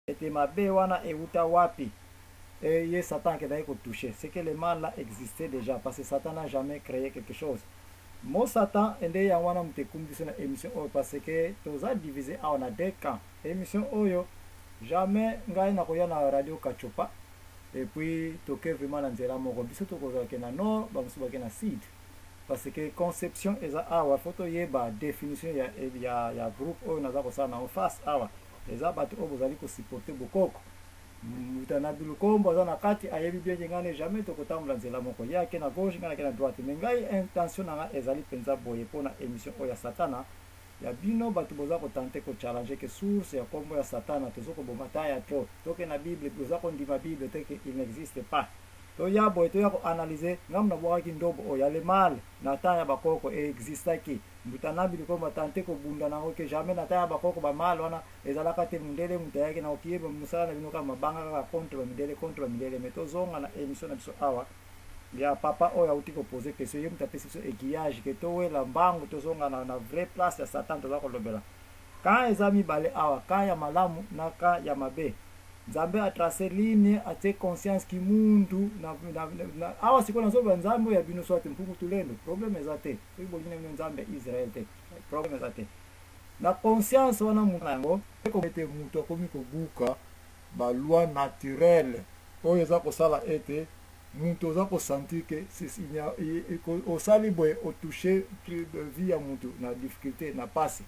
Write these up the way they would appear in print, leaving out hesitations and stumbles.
Ete mabe wana ewuta wapi? Et ye Satan akendaki ko toucher. C'est que le mal là existait déjà parce que Satan n'a jamais cree quelque chose. Mot Satan nde yango wana moto ekumbi biso na emission oyo parce que toza divise awa na deux camps. Emission oyo jamais ngai nakoya na radio Kachopa et puis toke vraiment na nzela moko. Biso tokozala ke na nord, ba mosusu bake na sud. Parce que conception eza awa, faut toyeba definition ya, ya, ya groupe oyo naza kosala nango face awa. Eza bato oyo bozali ko supporter bokoko. Mbuta na bilukombo aza na kati ayebi bien ke ngai ne jamais tokotambola nzela moko. Ye ake na gauche, ngai nake na droite. Mais ngai intention na ngai ezali penza boye pona emission oyo ya satana ya bino bato boza ko tenter ko challenger ke source ya kombo ya satana tozo koboma temps ya trop. Toke na bible, boza kondima bible te ke il n'existe pas. Toya boye toya ko analyser ngambo nabwakaki ndobo oyo ya le mal na temps ya bakoko e existaki. Mbuta Nabi Lukombo a tenter ko bunda na yango ke jamais na temps ya ba koko ba mal wana ezalaka te mundele mutu ayaki na okiyeba musala na bino kaka mabanga kaka contre ba mindele contre ba mindele mais tozonga na emission na biso awa ya papa oyo awuti ko poser question ye mutu apesi biso aiguillage ke towela mbangu tozonga na, na vraie place ya Satan toza kolobela camp eza mibale awa camp ya malamu na camp ya mabe. Nzambe a tracer ligne atie conscience kimuntu na, na, na, awa sikoyo nazoloba Nzambe oyo ya bino soit mpungu tulendo problème eza te soki bolingi na bino Nzambe ya Israël te problème eza te na conscience wana mutu na yango ete mutu akomi kobuka ba loi naturelle oyo eza kosala ete mutu oza ko sentir que osali boye o toucher vie ya mutu na difficulté na pasi.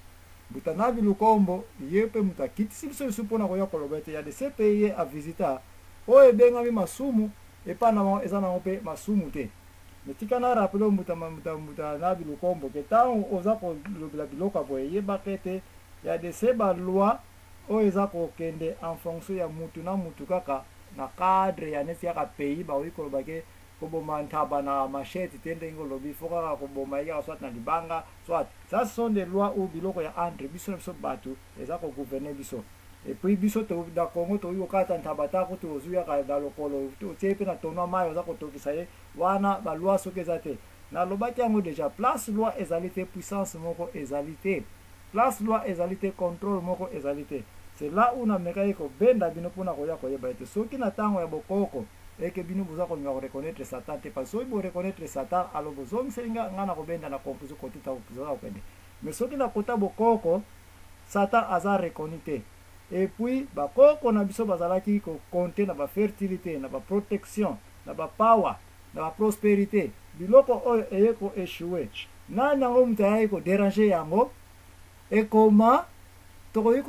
Mbuta Nabi Lukombo ye pe mutu akitisi biso lisusu pona koya koloba ete ya de ce pays ye a visita oyo ebengami masumu epa na bango eza nango pe masumu te. Mais tika na rappeler yo mbuta mbuta mbuta Nabi Lukombo ke tango oza kolobela biloko ya boye yebaka ete ya de ce ba loi oyo eza kokende en fonction ya mutu na mutu kaka na cadre ya neti kaka pays bakoki koloba ke koboma ntaba na machette te ndenge olobi faut kaka koboma ye kaka soit na libanga soit ça ce sont des lois ou biloko ya entre biso na biso batu eza ko gouverner biso et puis biso to na Congo tokoki kokata ntaba ta kutu ozwi kaka na lokolo otie ye pe na tonneau ya mayi oza kotokisa ye wana ba loi soki eza te nalobaki yango dejà place loi ezali te puissance moko ezali te place loi ezali te controle moko ezali te c'est là où namekaki kobenda bino pona koya koyeba ete soki na tango ya bokoko et que bino boza kolinga ko reconnaitre satan te parce soki bo reconnaitre satan alors bozongiseli nga nga nakobenda na conclusion kote toza kokende mais soki na kota bokoko satan aza reconnu te et puis bakoko na biso bazalaki ko compter na ba fertilité na ba protection na ba power na ba prosperité biloko oyo eye ko echouer nani yango moto ayaki ko deranger yango Ekoma, tokoki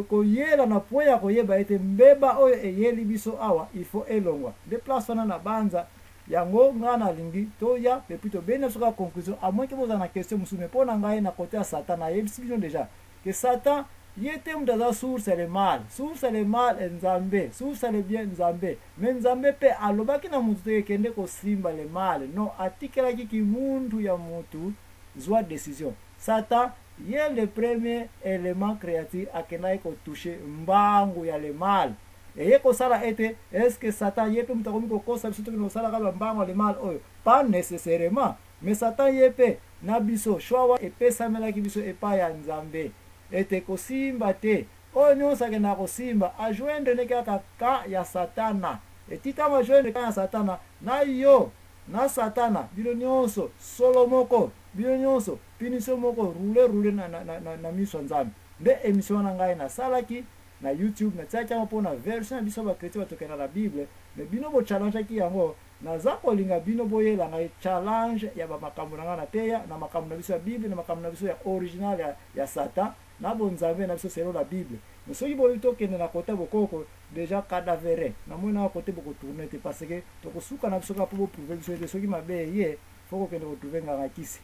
koyela na point ya koyeba ete mbeba oyo eyeli biso awa il faut elongwa. Nde place wana na banza yango ngai nalingi toya et puis tobendi na biso kaka conclusion à moins que bozala na question mosusu mais mpo na ngai na cote ya Satan nayebisi bino dejà que Satan ye te moto aza source ya le mal, source ya le mal Nzambe, source ya le bien Nzambe, mais Nzambe mpe alobaki na moto te kende kosimba le mal, non atikelaki kimuntu ya moto zua decision. Satan ye le premier element creature akendaki ko toucher mbangu ya le mal eye kosala ete est ce que Satan ye pe moto akomi kokosa biso tokende kosalaka ba mbangu ya le mal oyo pas necessairement mais Satan ye pe na biso choix wana epesamelaki biso epai ya Nzambe ete kosimba te oyo nionso akendaka kosimba a joindre ne kaka camp ya Satana eti tango a joindre camp ya Satana na yo na satana bino nionso solo moko bino nionso punition moko roule roule na, na, na, na, na miso ya nzambe nde emission wana ngai nasalaki na youtube natiaki yango mpo na version ya biso ba chretien batokenda na bible mais bino bo challengeaki yango naza kolinga bino boyela ngai challenge ya bamakambo na ngai nateya na makambo na biso ya bible na makambo na biso ya original ya, ya satan na bonzambe na biso selon la bible mais soki bolobi tokende na kota bokoko dejà cadavere na moni awa cote boko tourner te parce que toko suka na biso kaka po bo prouver biso ete soki mabe eye faut kokende ko trouver nganga kisi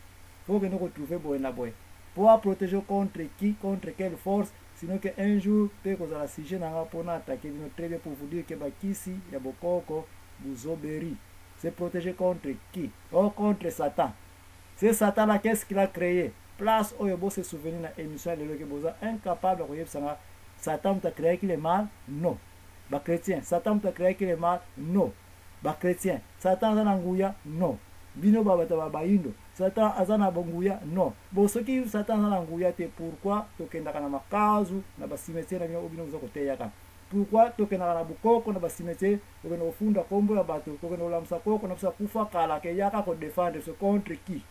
faut kokende ko trouver boye na boye po a proteger contre qui contre quelle force sinon que un jour pe ekozala sujet na nga po na attaquer bino très bien pour vous dire que ba kisi ya bokoko buzoberi se proteger contre qui oh contre satan ce satan là qu'est-ce qu'il a cree place oyo bo se souvenir na emission ya lelo ke boza incapable ya koyebisa nga Satan moto a creaki le mal? Non. Ba chretiens, Satan moto a creaki le mal? Non. Ba chretiens, Satan aza na nguya? Non. Bino ba bato ba bayindo, Satan aza na nguya? Non. Bon soki Satan aza na nguya te, pourquoi tokendaka na makazu na ba cimetière na bino oyo bino boza koteyaka? Pourquoi tokendaka na bokoko na ba cimetière kokende kofunda kombo ya bato, kokende kolamusa koko na biso akufa kala ke yaka ko defendre biso contre qui?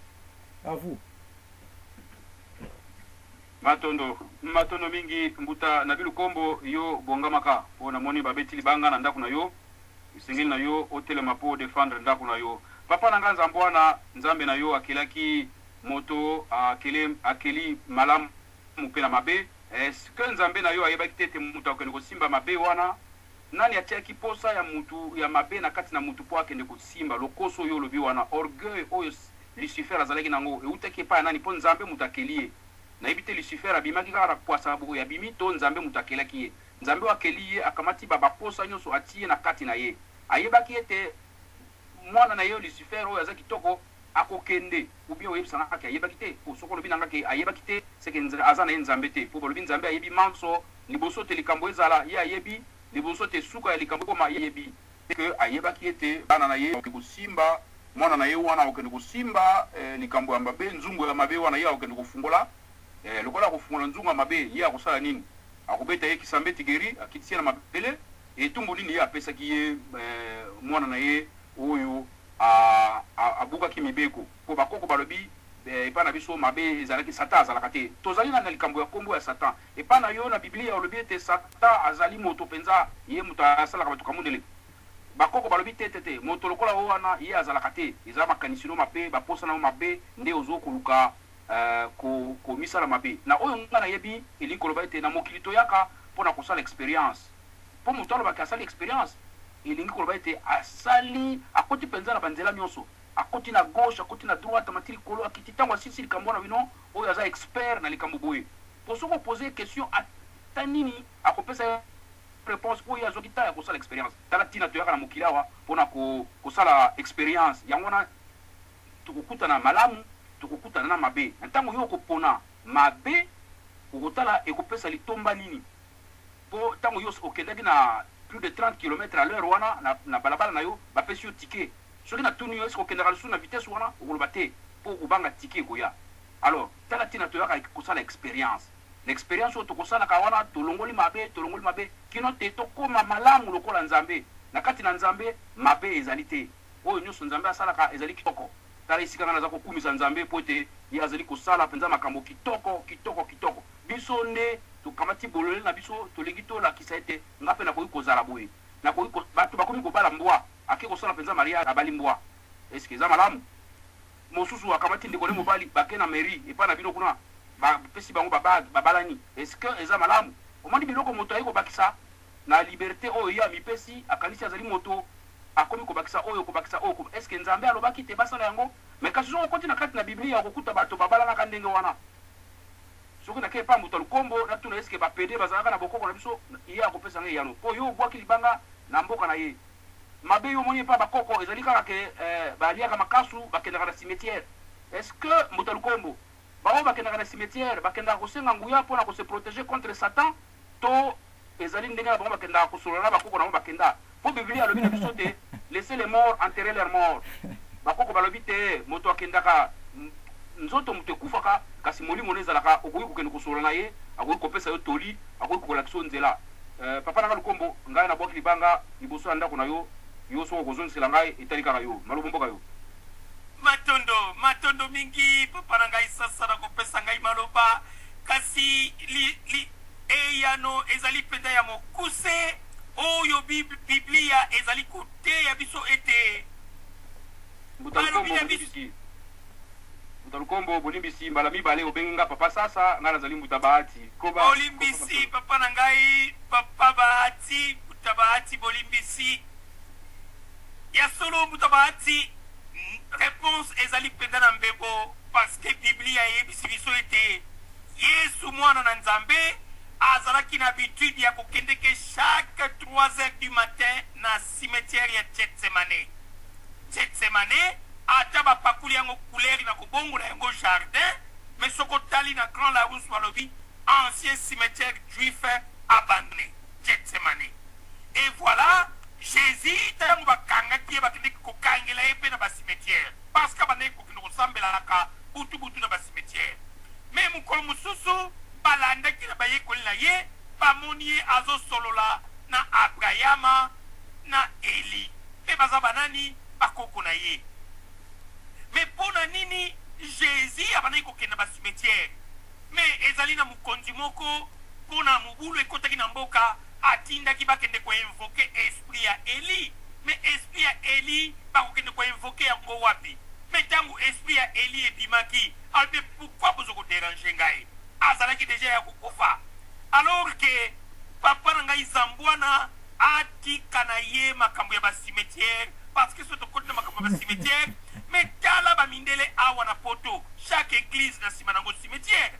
À vous. Matondo matondo mingi mbuta na bilukombo yo bongamaka po namoni babeti libanga na ndako na yo esengeli na yo otelema po odefendre ndako na yo papa na nga nzambuana nzambe na yo akelaki moto akele akeli malamu pe na mabe est ce que nzambe na yo ayebaki te ete moto akokende kosimba mabe wana nani atiaki posa ya mutu ya mabe na kati na mutu po akende kosimba lokoso oyo olobi wana orgueil oyo Lucifer azalaki na yango ewutaki epai ya nani po Nzambe mutu akeli ye nayebi te Lucifer abimaki kaka na pwasa boye abimi to Nzambe mutu akelaki ye Nzambe oyo akeli ye akamati ba baposa nionso atiye na kati na ye ayebaki ete mwana na ye Lucifer oyo aza kitoko akokende ou bien oyebisa nga ke ayebaki te po soki olobi na nga ke ayebaki te ce que aza na ye Nzambe te po balobi Nzambe ayebi manso liboso te likambo ezala ye ayebi liboso te suka ya likambo ekoma ye ayebi que ayebaki ete bana na ye bakokende kosimba mwana na ye wana akokende kosimba eh, likambo ya mabe, nzungu ya mabe wana ye akokende kofungola eh, lokola akofungola nzungu ya mabe, ye akosala nini? Akobeta ye kisambeti geri, akitisi ye na mabele. Etumbu nini ye apesaki ye eh, mwana na ye oyo abukaki mibeko? Mpo bakoko balobi eh, epai na biso mabe ezalaki, Satan azalaka te. Tozali na likambo ya nkombo ya Satan epai na yo na Biblia olobi ete Satan azali moto mpenza, ye moto asalaka bato kamundele. Bakoko balobi te te te, moto lokola oyo wana ye azalaka te. Eza makanisi no mabe, baposa na yo mabe nde ozo koluka ko komisala mabe. Na oyo nga nayebi, elingi koloba ete na mokili toyaka mpo na kosala experience. Mpo moto aloba ke asali experience, elingi koloba ete asali, akoti mpenza na ba nzela nionso. Akoti na gauche, akoti na droite, amati likolo, akiti. Tango asilisi likambo wana, alobi non, oyo aza expert na likambo boye. Mpo soki o poser ye question ata nini, akopesa yo reponse mpo ye azwaki temps ya kosala experience. Tala tina toyaka na mokili awa mpo na kosala experience. Yango wana tokokutana malamu, tokokutana na mabe. Na ntango yo okopona mabe, okotala ekopesa litomba nini. Mpo ntango yo okendaki na plus de 30 kilomètres à l'heure wana na, na balabala na yo, bapesi yo ticket. Soki natuni yo, est-ce que okendaka lisusu na vitesse wana? Okoloba te, mpo okobanga ticket ekoya. Alors, tala tina toyaka kosala experience. Na experience oyo tokosalaka wana, tolongoli mabe, tolongoli mabe, kino te tokoma malamu lokola Nzambe. Na kati na Nzambe, mabe ezali te. Oyo nionso Nzambe asalaka ezali kitoko. Tala esika ngai naza kokumisa Nzambe mpo ete Ye azali kosala mpenza makambo kitoko, kitoko, kitoko. Biso nde tokamati bolole na biso, tolingi tolakisa ete ngai mpe nakoki kozala boye. Nakoki ko, bato bakomi kobala mbwa, ake kosala mpenza mariage, abali mbwa. Est-ce que eza malamu? Mosusu akamati ndeko ne mobali, bake na mairie epai na bino kuna, bapesi bango ba bague, babalani. Est-ce que eza malamu? Omoni biloko moto aye kobakisa na liberte oyo ye amipesi, akanisi azali moto, akomi kobakisa oyo, kobakisa oyo, est ce que Nzambe alobaki te basala yango? Mais kasi soki okoti na kati na Biblia, okokuta bato babalanaka ndenge wana. Soki nake epai ya moto ya lukombo, natuna est ce que ba pede bazalaka na bokoko na biso, ye akopesa ngai eyano. Po yo obwaki libanga na mboka na ye. Mabe yo omoni epai ya bakoko ezali kaka ke eh, baliaka makasu, bakendaka na cimetière. Est ce que mbuta lukombo, baoyo bakendaka na cimetière, bakendaka kosenga nguya pona ko se proteger contre Satan to ezali ndenge na bango bakendaka kosolola na bakoko na bango bakenda? Po Biblia alobi na biso te, laissez les morts enterrer leurs morts. Bakoko balobi te, moto akendaka nzoto moto ekufaka, kasi molimo na ezalaka, okoki kokende kosolola na ye, akoki kopesa yo toli, akoki kolakisa yo nzela. Eh, papa na nga Lukombo, ngai nabwaki libanga liboso ya ndako na yo, yo soki okozongisela ngai etali kaka yo. Malobo mboka yo. Matondo, matondo mingi papa na ngai Sasa na kopesa ngai maloba, kasi li, li, eyano ezali mpenza ya mokuse oyo Biblia ezali koteya biso ete Mbuta balobi Lukombo na biso. bolimbisi. Mbuta Lukombo bolimbisi mbala mibale obengi nga papa Sasa, nga nazali Mbuta Bahati. Koba, koba Bolimbisi masolo. papa na ngai, papa Bahati, Mbuta Bahati bolimbisi. Ya solo Mbuta Bahati, reponse ezali mpenza na mbebo parce que Biblia eyebisi biso ete Yesu mwana na Nzambe azalaki na habitude ya kokendeke chaque 3 heures du matin na cimetière ya Gethsemane. Gethsemane ata bapakoli yango couleur na kobongola yango jardin, mais soki otali na Grand Larousse balobi ancien cimetière juif abandonne, Gethsemane. Et voilà Jesus tango bakangaki ye bakendeki kokangela ye pe na ba cimetière parce que abandaki kokende kosambelaka butu butu na ba cimetière. Mais mokolo mosusu balandaki na bayekoli na ye bamoni ye azosolola na. Banani? Bakoko na ye. Mais mpo na nini Jesus abandaki kokende na ba cimetière? Mais ezali na mokonzi moko mpo na mobulu ekotaki na mboka, atindaki bakende ko invoquer esprit ya Elie. Mais esprit ya Elie bakokende ko invoquer yango wapi? Mais tango esprit ya Elie ebimaki, alobi mais pourquoi bozo ko deranger ngai? Azalaki dejà ya kokufa. Alors que papa na ngai Zambwana atika na ye makambo ya ba cimetière, parce que soki tokoti na makambo ya ba cimetière, mais tala ba mindele awa na poto, chaque eglise na sima nango cimetière.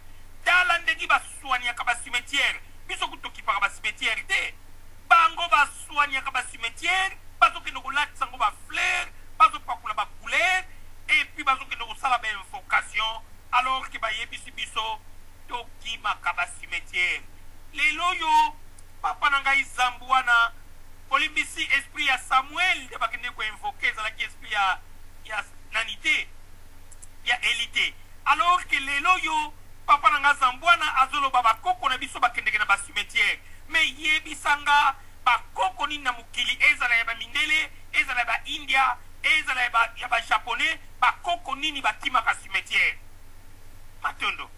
Tala ndenge ba soignaka ba cimetière, biso kutu tokipaka ba cimetière te, bango ba soignaka ba cimetière, bazokende kolatisa yango ba fleurs, bazopakola ba couleur, et puis bazokende kosala ba invocation, alors que bayebisi biso tokimaka ba cimetière. Lelo oyo papa na ngai Zambu wana, bolimbisi, esprit ya Samuel nde bakendeki ko invoquer, ezalaki esprit ya nani te, ya Elie te. Alors que lelo oyo papa na nga Zambwana azoloba bakoko na biso bakendeke na ba cimetière, mais yebisa nga bakoko nini na mokili, ezala ya ba mindele, ezala ya ba india, ezala ya ba japonais, bakoko nini bakimaka cimetière? Matondo.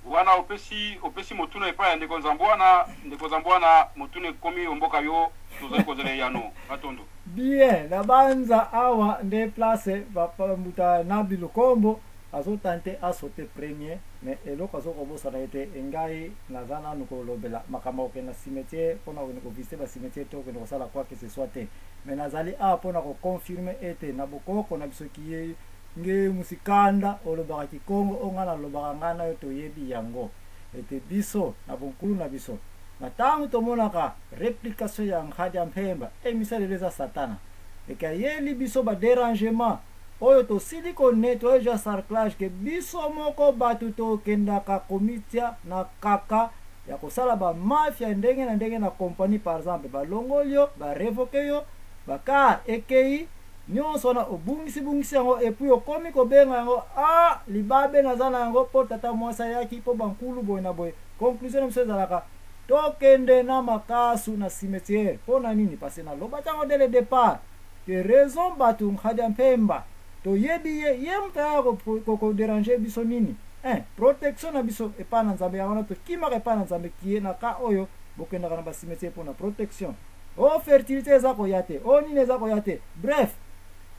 Wana opesi motuna epai ya ndeko Nzambwana. Ndeko Nzambwana, motuna ekomi omboka yo, tozali kozela eyano. Matondo. Bien, na banza awa nde place papa mbuta Nabi Lukombo azotante asote premier, mais eloko azokobosana ete ngai naza nanu kolobela makambo ya kokende na cimetière mpona kokende kovisite ba cimetière to kokende kosala quoi que ce soit te, mais nazali awa mpona koconfirme ete na bokoko na biso kiye nge musikanda olobaka kikongo oyo ngai nalobaka, ngai nayo toyebi yango ete biso na bonkulu na biso na ntango tomonaka replication ya Nkadia Mpemba, emisa lelo eza satana ekayeli biso ba dérangement oyo tosili konettoyer ja sarclage ke biso moko bato tokendaka komitia na kaka ya kosala ba mafia ndenge na ndenge na compagnie. Par exemple, balongoli yo, barevoke yo, bakar ekei nyonso wana, obungisi-bungisi yango, et puis okomi kobenga yango a libabe naza na yango mpo tata mwasi ayaki mpo bankulu boye na boye. Conclusion na biso ezalaka tokende na makasu na cimetière. Mpo na nini? Parce nalobaki yango dès le départ ke raison bato Nkadia Mpemba toyebi ye, ye moto ayaka kodéranger biso nini? Protection na biso epai na Nzambe, yango wana tokimaka epai na Nzambe. Kie na ka oyo bokendaka na bacimetière mpona protection, o fertilité eza koya te, o nini eza koya te, bref,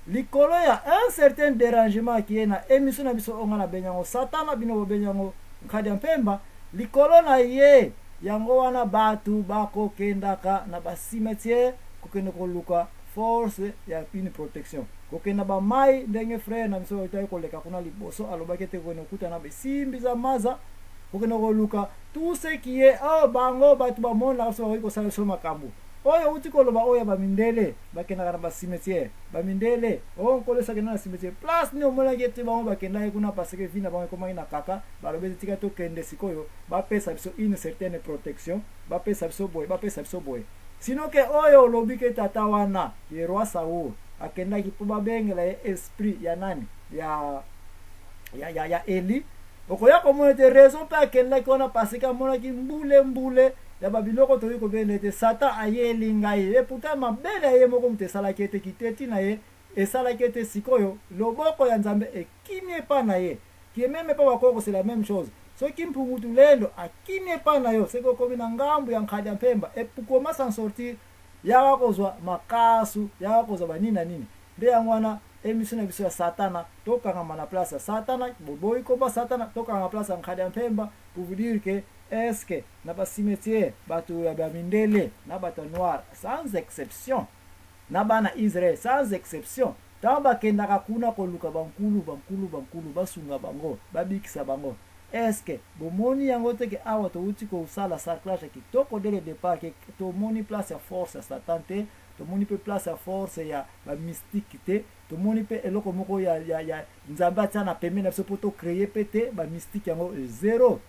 likolo ya un certain dérangement kie na émission na biso oyo nga nabengi yango satana, bino bobengi yango Nkadia Mpemba. Likolo na ye yango wana bato bakokendaka na bacimetière kokende koluka force ya une protection, kokenda bamai ndenge frère na biso otaki koleka kuna liboso alobaki ete kokende kokutana besimbi za maza, kokende koluka tout ce qui est oyo bango bato bamonaka biso bakoki kosala biso makambo oyo outi koloba, oyo ya bamindele bakendaka na bacimetière. Bamindele oyo nkolo esakenda na cimetière, place nini omonaki ete bango bakendaki kuna? Parce que vie na bango ekomaki na kaka, balobi ete tika tokende sikoyo, bapesa biso une certaine protection, bapesa biso boye, bapesa biso boye. Sino ke oyo olobi ke tata wana ye roi Saul akendaki mpo babengela ye esprit ya nani, ya Eli, okoya komona ete raison mpe akendaki wana parce que amonaki mbule mbule ya babiloko toyei kobenda ete Satan ayeli ngai ye. Pourtant mabele ya ye moko moto esalaki ete kiteti na ye esalaki ete sikoyo loboko ya Nzambe ekimi epa na ye. Kie même mpe bakoko, c'est la même chose. Soki mpungutu lendo akimi epa na yo, soki okomi na ngambu ya Nkadia Mpemba epukoma s'en sortir, yaka kozwa makasu, yaka kozwa banini na nini. Nde yango wana émission na biso ya satana, tokangama na place ya satana, boboyi koba satana, tokangama place ya Nkadia Mpemba pour vous dire que est-ce que na bacimetière bato ya bamindele na bato ya noir sans exception na bana Israel sans exception, ntango bakendaka kuna koluka bankulu bankulu bankulu basunga bango, babikisa bango, est-ce bomoni yango te ke awa touti kosala sarclage ya kitoko dès le départ, ke tomoni place ya force ya Satan te, tomoni mpe place ya force ya bamystique te, tomoni mpe eloko moko ya Nzambe atia na pembeni na biso mpo tocréer mpe te bamystique yango zéro?